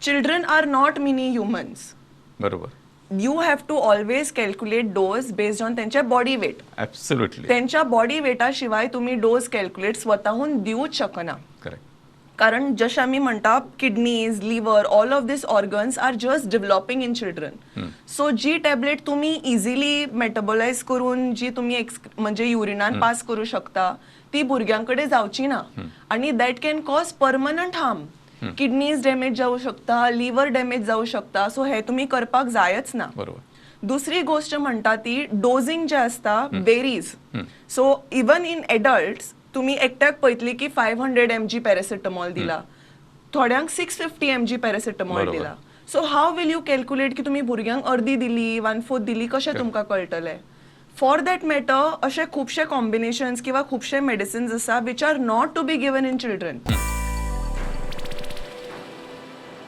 Children are not mini humans. You have to always calculate dose based on त्यांच्या body weight. त्यांच्या body वेटा शिवाय तुम्ही dose calculate स्वतःहून दिवूच शकना. कारण जशें आमी म्हणटा, kidneys, liver, all of these organs are just developing in children. So ji tablet तुम्ही इझिली मेटाबॉलायज करून जी तुम्ही म्हणजे युरिनान पास करू शकता, ती भुरग्यां कडेन जावची ना आनी that can cause permanent harm. Kidneys damage जावं शकता, लिव्हर डॅमेज जावं शकता. सो हे तुमी करपाक जायच ना. दुसरी गोष्ट म्हणटा ती डोजींग जे आसता varies. So even in adults तुम्ही एकट्याक पळयतली की 500 mg paracetamol दिला, थोड्यांक 650 mg paracetamol दिला. So how will you calculate की तुम्ही भुरग्यांक अर्दी दिली, वन फोर्थ दिली, कशें तुमकां कळटलें? फॉर that matter, अशे खुबशे कॉम्बिनेशन्स किंवा खुबशे मेडिसिन्स आसा which are not to be given in children.